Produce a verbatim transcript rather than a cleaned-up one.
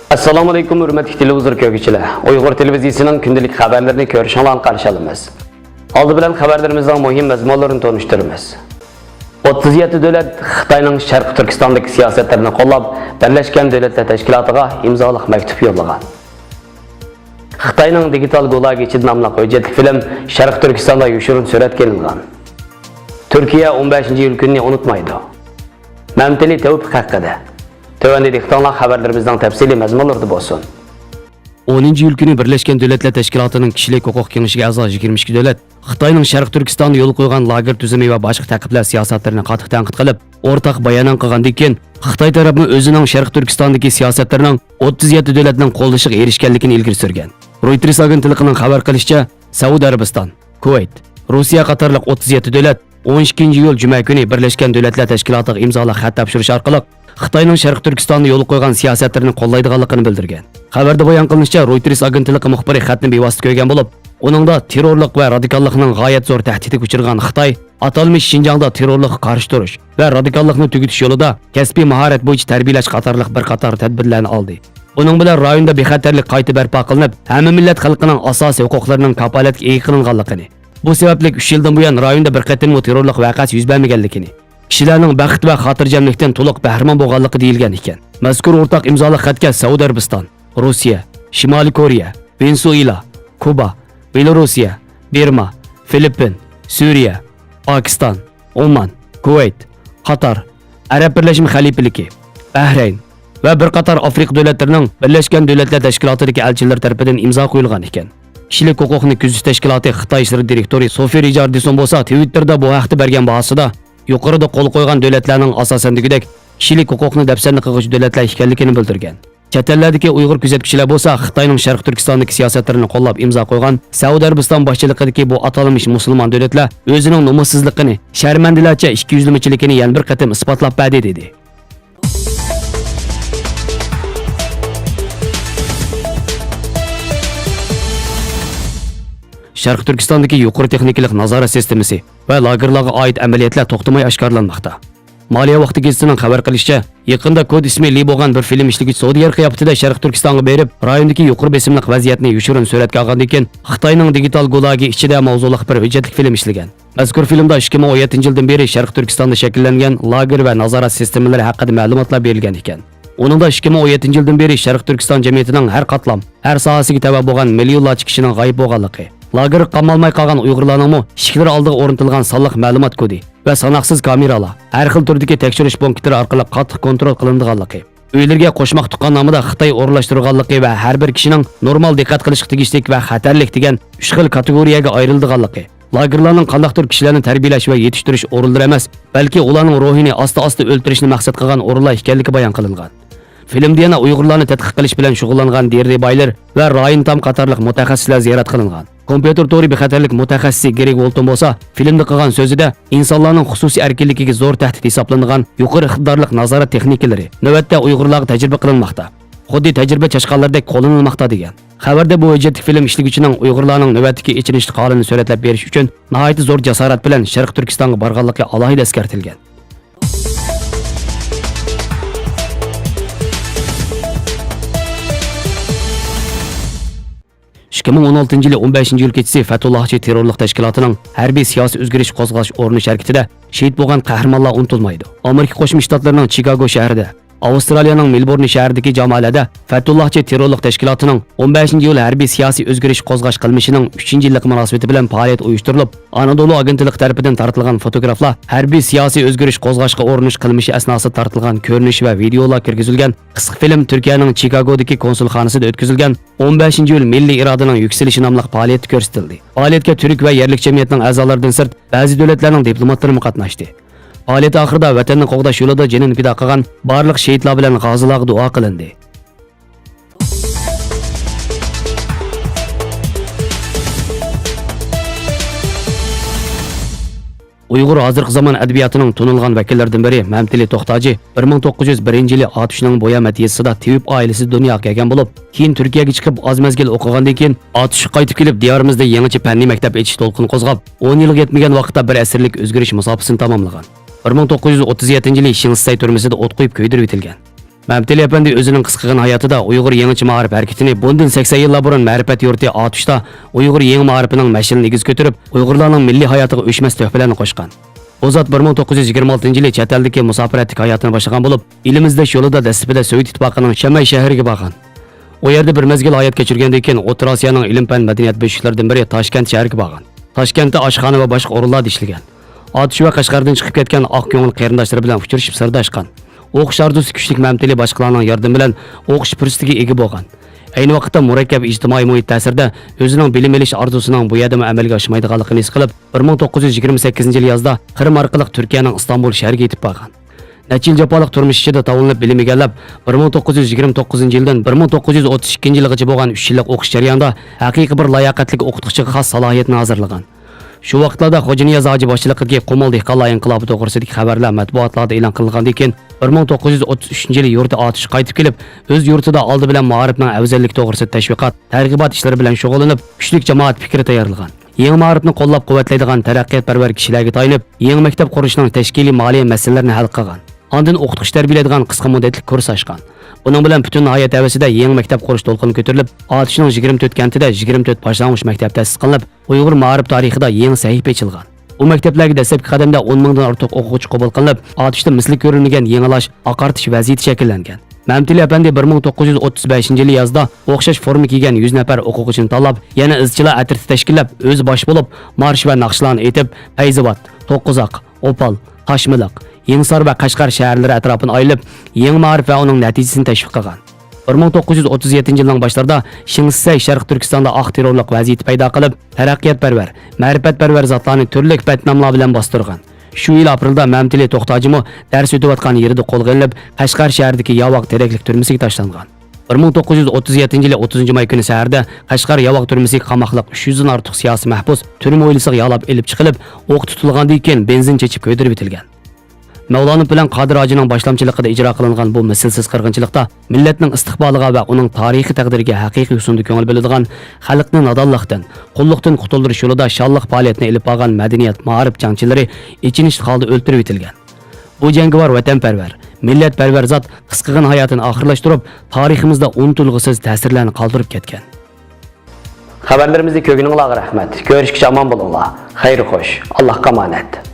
ئەسسالامۇئەلەيكۇم، ھۆرمەتلىك تېلېۋىزور كۆرگۈچىلەر. ئۇيغۇر تېلېۋىزىيىسىنىڭ كۈندىلىك خەۋەرلىرىنى كۆرۈشۈڭلارنى قارشى ئالىمىز. ئالدى بىلەن خەۋەرلىرىمىزنىڭ مۇھىم مەزمۇنلىرىنى تونۇشتۇرىمىز. ئوتتۇز يەتتە دۆلەت خىتاينىڭ شەرقىي تۈركىستاندىكى سىياسەتلىرىنى قوللاپ، بىرلەشكەن دۆلەتلەر تەشكىلاتىغا ئىمزالىق مەكتۇپ يوللىغان. خىتاينىڭ دىگىتال گۇلاگى ئىچىدە ناملىق ھۆججەتلىك فىلىم شەرقىي تۈركىستاندا يوشۇرۇن سۈرەتكە ئېلىنغان. تۈركىيە ئون بەشىنچى ئىيۇل كۈنىنى ئۇنتۇمايدۇ. مەمتىلى تەۋپىق ھەققىدە. تۆۋەندە دىققىتىڭلار خەۋەرلىرىمىزنىڭ تەپسىلىي مەزمۇنلىرىدا بولسۇن. ئونىنچى ئىيۇل كۈنى بىرلەشكەن دۆلەتلەر تەشكىلاتىنىڭ كىشىلىك ھوقۇق كېڭىشىگە ئەزا يىگىرمە ئىككى دۆلەت خىتاينىڭ شەرقىي تۈركىستاندا يولغا قويغان لاگېر تۈزۈمى ۋە باشقا تەقىبلەش سىياسەتلىرىنى قاتتىق تەنقىد قىلىپ، ئورتاق بايانات قىلغاندىن كېيىن، خىتاي تەرەپمۇ ئۆزىنىڭ شەرقىي تۈركىستاندىكى سىياسەتلىرىنىڭ ئوتتۇز يەتتە دۆلەتنىڭ قوللىشىغا ئېرىشكەنلىكىنى ئىلگىرى سۈرگەن. رويتېرس ئاگېنتلىقىنىڭ خەۋەر قىلىشىچە، سەئۇدى ئەرەبىستان، كۇۋەيت، روسىيە قاتارلىق ئوتتۇز يەتتە دۆلەت ئون ئىككىنچى ئىيۇل جۈمە كۈنى بىرلەشكەن دۆلەتلەر تەشكىلاتىغا ئىمزالاپ خەت تاپشۇرۇش ئارقىلىق خىتاينىڭ شەرقىي تۈركىستاندا يولغا قويغان سىياسەتلىرىنى قوللايدىغانلىقىنى بىلدۈرگەن. خەۋەردە بايان قىلىنىشىچە، رويتېرس ئاگېنتلىقى مۇخبىرى خەتنى بىۋاسىتە كۆرگەن بولۇپ، ئۇنىڭدا تېررورلۇق ۋە رادىكاللىقنىڭ غايەت زور تەھدىتىگە ئۇچرىغان خىتاي، ئاتالمىش شىنجاڭدا تېررورلۇققا قارشى تۇرۇش ۋە رادىكاللىقنى تۈگىتىش يولىدا كەسپىي ماھارەت بويىچە تەربىيەلەش قاتارلىق بىر قاتار تەدبىرلەرنى ئالدى. بۇنىڭ بىلەن رايوندا بىخەتەرلىك قايتا بەرپا قىلىنىپ، ھەممە مىللەت خەلقىنىڭ ئاساسىي ھوقۇقلىرىنىڭ كاپالەتكە ئىگە قىلىنغانلىقىنى، بۇ سەۋەبلىك ئۈچ يىلدىن بۇيان رايوندا بىر قېتىممۇ تېررورلۇق ۋەقەسى يۈز بەرمىگەنلىكىنى، كىشىلەرنىڭ بەخت ۋە خاتىرجەملىكتىن تولۇق بەھرىمەن بولغانلىقى دېيىلگەن ئىكەن. مەزكۇر ئورتاق ئىمزالىق خەتكە سەئۇدى ئەرەبىستان، روسىيە، شىمالىي كورېيە، ۋېنېسۇئېلا، كۇبا، بېلورۇسىيە، بىرما، فىلىپپىن، سۈرىيە، پاكىستان، ئومان، كۇۋەيت، قاتار، ئەرەب بىرلەشمە خەلىپىلىكى، بەھرەين ۋە بىر قاتار ئافرىقا دۆلەتلىرىنىڭ بىرلەشكەن دۆلەتلەر تەشكىلاتىدىكى ئەلچىلىرى تەرىپىدىن ئىمزا قويۇلغان ئىكەن. كىشىلىك ھوقۇقنى كۆزىتىش تەشكىلاتى خىتاي ئىشلىرى دىرېكتورى سوفى رىچاردسون بولسا تىۋىتتېردا بۇ ھەقتە بەرگەن باھاسىدا، يۇقىرىدا قول قويغان دۆلەتلەرنىڭ ئاساسەن دېگۈدەك كىشىلىك ھوقۇقنى دەپسەندە قىلغۇچى دۆلەتلەر ئىكەنلىكىنى بىلدۈرگەن. چەت ئەللەردىكى ئۇيغۇر كۆزەتكۈچىلەر بولسا خىتاينىڭ شەرقىي تۈركىستاندىكى سىياسەتلىرىنى قوللاپ ئىمزا قويغان سەئۇدى ئەرەبىستان باشچىلىقىدىكى بۇ ئاتالمىش مۇسۇلمان دۆلەتلەر ئۆزىنىڭ نومۇسسىزلىقىنى، شەرمەندىلەرچە ئىككىيۈزلىمىچىلىكىنى يەنە بىر قېتىم ئىسپاتلاپ بەردى، دېدى. شەرقىي تۈركىستاندىكى يۇقىرى تېخنىكىلىق نازارەت سىستېمىسى ۋە لاگېرلارغا ئائىت ئەمەلىيەتلەر توختىماي ئاشكارىلانماقتا. مالىيە ۋاقتى گېزىتىنىڭ خەۋەر قىلىشىچە، يېقىندا كود ئىسمى لى بولغان بىر فىلىم ئىشلىگۈچى سودىگەر قىياپىتىدە شەرقىي تۈركىستانغا بېرىپ، رايوندىكى يۇقىرى بېسىملىق ۋەزىيەتنى يوشۇرۇن سۈرەتكە ئالغاندىن كېيىن، خىتاينىڭ دىگىتال گۇلاگى ئىچىدە ماۋزۇلۇق بىر ھۆججەتلىك فىلىم ئىشلىگەن. مەزكۇر فىلىمدا ئىككى مىڭ ئون يەتتىنچى يىلدىن بېرى شەرقىي تۈركىستاندا شەكىللەنگەن لاگېر ۋە نازارەت سىستېمىلىرى ھەققىدە مەلۇماتلار بېرىلگەن ئىكەن. ئۇنىڭدا ئىككى مىڭ ئون يەتتىنچى يىلدىن بېرى شەرقىي تۈركىستان جەمئىيىتىنىڭ ھەر قاتلام، ھەر ساھەسىگە تەۋە بولغان مىليونلارچە كىشىنىڭ غايىب بولغانلىقى، لاگېرغا قامالماي قالغان ئۇيغۇرلارنىڭمۇ ئىشىكلىرى ئالدىغا ئورنىتىلغان سانلىق مەلۇمات كودى ۋە ساناقسىز كامېرالار، ھەر خىل تۈردىكى تەكشۈرۈش پونكىتلىرى ئارقىلىق قاتتىق كونترول قىلىنىدىغانلىقى، ئۆيلىرىگە قوشماق تۇغقان نامىدا خىتاي ئورۇنلاشتۇرغانلىقى ۋە ھەر بىر كىشىنىڭ نورمال دىققەت قىلىشقا تېگىشلىك ۋە خەتەرلىك دېگەن ئۈچ خىل كاتېگورىيەگە ئايرىلىدىغانلىقى، لاگېرلارنىڭ قانداقتۇر كىشىلەرنى تەربىيەلەش ۋە يېتىشتۈرۈش ئورۇنلىرى ئەمەس، بەلكى ئۇلارنىڭ روھىنى ئاستا-ئاستا ئۆلتۈرۈشنى مەقسەت قىلغان ئورۇنلار ئىكەنلىكى بايان قىلىنغان. فىلىمدە يەنە ئۇيغۇرلارنى تەتقىق قىلىش بىلەن شۇغۇللانغان دېررى بايلېر ۋە رايان تام قاتارلىق مۇتەخەسسىسلەر زىيارەت قىلىنغان. كومپيۇتېر تورى بىخەتەرلىك مۇتەخەسسىسى گېرېگ ۋولتون بولسا، فىلىمدا قىلغان سۆزىدە، ئىنسانلارنىڭ خۇسۇسىي ئەركىنلىكىگە زور تەھدىت ھېسابلىنىدىغان يۇقىرى ئىقتىدارلىق نازارەت تېخنىكىلىرى نۆۋەتتە ئۇيغۇرلارغا تەجرىبە قىلىنماقتا. خۇددى تەجرىبە چاشقانلىرىدەك قوللىنىلماقتا، دېگەن. خەۋەردە بۇ ھۆججەتلىك فىلىم ئىشلىگۈچىنىڭ ئۇيغۇرلارنىڭ نۆۋەتتىكى ئېچىنىشلىق ھالىنى سۈرەتلەپ بېرىش ئۈچۈن ناھايىتى زور جاسارەت بىلەن شەرقىي تۈركىستانغا بارغانلىقى ئالاھىدە ئەسكەرتىلگەن. ئىككى مىڭ ئون ئالتىنچى يىلى ئون بەشىنچى ئىيۇل كېچىسى فەتھۇللاھچى تېررورلۇق تەشكىلاتىنىڭ ھەربىي سىياسىي ئۆزگىرىش قوزغاش ئورنىتىش ھەرىكىتىدە شېھىت بولغان قەھرىمانلار ئۇنتۇلمايدۇ. ئامېرىكا قوشما شتاتلىرىنىڭ چىكاگو شەھىرىدە، ئاۋسترالىيەنىڭ مېلبورن شەھىرىدىكى جامالەردە فەتھۇللاھچى تېررورلۇق تەشكىلاتىنىڭ ئون بەشىنچى ئىيۇل ھەربىي سىياسىي ئۆزگىرىش قوزغاش قىلمىشىنىڭ ئۈچىنچى يىللىقى مۇناسىۋىتى بىلەن پائالىيەت ئۇيۇشتۇرۇلۇپ، ئانادولۇ ئاگېنتلىقى تەرىپىدىن تارتىلغان فوتوگرافلار ھەربىي سىياسىي ئۆزگىرىش قوزغاشقا ئۇرۇنۇش قىلمىشى ئەسناسىدا تارتىلغان كۆرۈنۈش ۋە ۋىدېئولار كىرگۈزۈلگەن قىسقا فىلىم تۈركىيەنىڭ چىكاگودىكى كونسۇلخانىسىدا ئۆتكۈزۈلگەن ئون بەشىنچى ئىيۇل مىللىي ئىرادىنىڭ يۈكسىلىشى ناملىق پائالىيەتتە كۆرسىتىلدى. پائالىيەتكە تۈرك ۋە يەرلىك جەمئىيەتنىڭ ئەزالىرىدىن سىرت، بەزى دۆلەتلەرنىڭ دىپلوماتلىرىمۇ قاتناشتى. پائالىيەت ئاخىرىدا ۋەتەننى قوغداش يولىدا جېنىنى پىدا قىلغان بارلىق شېھىتلار بىلەن غازىلارغا دۇئا قىلىندى. ئۇيغۇر ھازىرقى زامان ئەدەبىياتىنىڭ تونۇلغان ۋەكىللىرىدىن بىرى مەمتىلى توختاجى بىر مىڭ توققۇز يۈز بىرىنچى يىلى ئاتۇشنىڭ بويا مەدھىيىسىدا تېۋىپ ئائىلىسىدە دۇنياغا كەلگەن بولۇپ، كېيىن تۈركىيەگە چىقىپ ئاز مەزگىل ئوقۇغاندىن كېيىن، ئاتۇشقا قايتىپ كېلىپ، دىيارىمىزدا يېڭىچە پەننىي مەكتەپ ئېچىش دولقۇنى قوزغاپ، ئون يىلغا يەتمىگەن ۋاقىتتا بىر ئەسىرلىك ئۆزگىرىش مۇساپىسىنى تاماملىغان. بىر مىڭ توققۇز يۈز ئوتتۇز يەتتىنچى يىلى شىڭسىسەي تۈرمىسىدە ئوت قويۇپ كۆيدۈرۈۋېتىلگەن. مەمتىلى ئەپەندى ئۆزىنىڭ قىسقىغىنە ھاياتىدا ئۇيغۇر يېڭىچە مائارىپ ھەرىكىتىنى بۇندىن سەكسەن يىللار بۇرۇن مەرىپەت يۇرتى ئاتۇشتا ئۇيغۇر يېڭى مائارىپىنىڭ مەشئىلىنى ئېگىز كۆتۈرۈپ، ئۇيغۇرلارنىڭ مىللىي ھاياتىغا ئۆچمەس تۆھپىلەرنى قوشقان. بۇ زات بىر مىڭ توققۇز يۈز يىگىرمە ئالتىنچى يىلى چەت ئەلدىكى مۇساپىرەتتىك ھاياتىنى باشلىغان بولۇپ، ئىلىم ئىزدەش يولىدا دەسلىپىدە سوۋېت ئىتتىپاقىنىڭ شەنبەي شەھىرىگە بارغان. ئۇ يەردە بىر مەزگىل ھايات كەچۈرگەندىن كېيىن، ئوتتۇرا ئاسىيانىڭ ئىلىم-پەن، مەدەنىيەت بۆشۈكلىرىدىن بىرى تاشكەنت شەھىرىگە بارغان. تاشكەنتتە ئاشخانا ۋە باشقا ئورۇنلاردا ئىشلىگەن. ئاتۇش ۋە قەشقەردىن چىقىپ كەتكەن ئاق كۆڭۈل قېرىنداشلىرى بىلەن ئۇچرىشىپ سىرداشقان. ئوقۇش ئارزۇسى كۈچلۈك مەمتىلى باشقىلارنىڭ ياردىمى بىلەن ئوقۇش پۇرسىتىگە ئىگە بولغان. ئەينى ۋاقىتتا مۇرەككەپ ئىجتىمائىي مۇھىت تەسىرىدە ئۆزىنىڭ بىلىم ئېلىش ئارزۇسىنىڭ بۇ يەردىمۇ ئەمەلگە ئاشمايدىغانلىقىنى ھېس قىلىپ، بىر مىڭ توققۇز يۈز يىگىرمە سەككىزىنچى يىلى يازدا قىرىم ئارقىلىق تۈركىيەنىڭ ئىستانبۇل شەھىرىگە يېتىپ بارغان. نەچچە يىل جاپالىق تۇرمۇش ئىچىدە تاۋلىنىپ بىلىم ئىگىلەپ، بىر مىڭ توققۇز يۈز يىگىرمە توققۇزىنچى يىلدىن بىر مىڭ توققۇز يۈز ئوتتۇز ئىككىنچى يىلغىچە بولغان ئۈچ يىللىق ئوقۇش جەريانىدا ھەقىقىي بىر لاياقەتلىك ئوقۇتقۇچىغا خاس سالاھىيەتنى ھازىرلىغان. شۇ ۋاقىتلاردا خوجانىياز ھاجى باشچىلىقىدىكى قۇمۇل دېھقانلار ئىنقىلابى توغرىسىدىكى خەۋەرلەر مەتبۇئاتلاردا ئېلان قىلىنغاندىن كېيىن، بىر مىڭ توققۇز يۈز ئوتتۇز ئۈچىنچى يىلى يۇرتى ئاتۇشقا قايتىپ كېلىپ، ئۆز يۇرتىدا ئالدى بىلەن مائارىپنىڭ ئەۋزەللىكى توغرىسىدا تەشۋىقات، تەرغىبات ئىشلىرى بىلەن شۇغۇللىنىپ، كۈچلۈك جامائەت پىكرى تەييارلىغان. يېڭى مائارىپنى قوللاپ-قۇۋۋەتلەيدىغان تەرەققىياتپەرۋەر كىشىلەرگە تايىنىپ، يېڭى مەكتەپ قۇرۇشنىڭ تەشكىلىي مالىيە مەسىلىلىرىنى ھەل قىلغان. ئاندىن ئوقۇتقۇچى تەربىيەلەيدىغان قىسقا مۇددەتلىك كۇرس ئاچقان. بۇنىڭ بىلەن پۈتۈن ناھىيە تەۋەسىدە يېڭى مەكتەپ قۇرۇش دولقۇنى كۆتۈرۈلۈپ، ئاتۇشنىڭ يىگىرمە تۆت كەنتىدە يىگىرمە تۆت باشلانغۇچ مەكتەپ تەسىس قىلىنىپ، ئۇيغۇر مائارىپ تارىخىدا يېڭى سەھىپە ئېچىلغان. بۇ مەكتەپلەرگە دەسلەپكى قەدەمدە ئون مىڭدىن ئارتۇق ئوقۇغۇچى قوبۇل قىلىنىپ، ئاتۇشتا مىسلى كۆرۈلمىگەن يېڭىلاش، ئاقارتىش ۋەزىيىتى شەكىللەنگەن. مەمتىلى ئەپەندى بىر مىڭ توققۇز يۈز ئوتتۇز بەشىنچى يىلى يازدا ئوخشاش فورما كىيگەن يۈز نەپەر ئوقۇغۇچىنى تاللاپ، يەنە ئىزچىلار ئەترىتى تەشكىللەپ، ئۆزى باش بولۇپ، مارش ۋە ناخشىلارنى ئېيتىپ، پەيزىۋات، توققۇزاق، ئوپال، تاشمىلىق، يېڭىسار ۋە قەشقەر شەھەرلىرى ئەتراپىنى ئايلىنىپ، يېڭى مائارىپ ۋە ئۇنىڭ نەتىجىسىنى تەشۋىق قىلغان. بىر مىڭ توققۇز يۈز ئوتتۇز يەتتىنچى يىلنىڭ باشلىرىدا شىڭسىسەي شەرقىي تۈركىستاندا ئاق تېررورلۇق ۋەزىيىتى پەيدا قىلىپ، تەرەققىياتپەرۋەر، مەرىپەتپەرۋەر زاتلارنى تۈرلۈك بەتناملار بىلەن باستۇرغان. شۇ يىل ئاپرېلدا مەمتىلى توختاجىمۇ دەرس ئۆتۈۋاتقان يېرىدە قولغا ئېلىنىپ، قەشقەر شەھىرىدىكى ياۋاق تېرەكلىك تۈرمىسىگە تاشلانغان. بىر مىڭ توققۇز يۈز ئوتتۇز يەتتىنچى يىلى ئوتتۇزىنچى ماي كۈنى سەھەردە قەشقەر ياۋاق تۈرمىسىگە قاماقلىق ئۈچ يۈزدىن ئارتۇق سىياسىي مەھبۇس تۈرمە ھويلىسىغا يالاپ ئېلىپ چىقىلىپ، ئوققا تۇتۇلغاندىن كېيىن بېنزىن چېچىپ كۆيدۈرۈۋېتىلگەن. مەۋلانوف بىلەن قادىر ھاجىنىڭ باشلامچىلىقىدا ئىجرا قىلىنغان بۇ مىسلىسىز قىرغىنچىلىقتا مىللەتنىڭ ئىستىقبالىغا ۋە ئۇنىڭ تارىخىي تەقدىرىگە ھەقىقىي يوسۇندا كۆڭۈل بۆلىدىغان، خەلقنى نادانلىقتىن، قۇللۇقتىن قۇتۇلدۇرۇش يولىدا شانلىق پائالىيەتنى ئېلىپ بارغان مەدەنىيەت، مائارىپ جەڭچىلىرى ئېچىنىشلىق ھالدا ئۆلتۈرۈۋېتىلگەن. بۇ جەڭگىۋار ۋەتەنپەرۋەر، مىللەتپەرۋەر زات قىسقىغىنە ھاياتىنى ئاخىرلاشتۇرۇپ، تارىخىمىزدا ئۇنتۇلغۇسىز تەسىرلەرنى قالدۇرۇپ كەتكەن. خەۋەرلىرىمىزنى كۆرگىنىڭلارغا رەھمەت. كۆرۈشكىچە ئامان بولۇڭلار. خەير خوش. ئاللاھقا ئامانەت.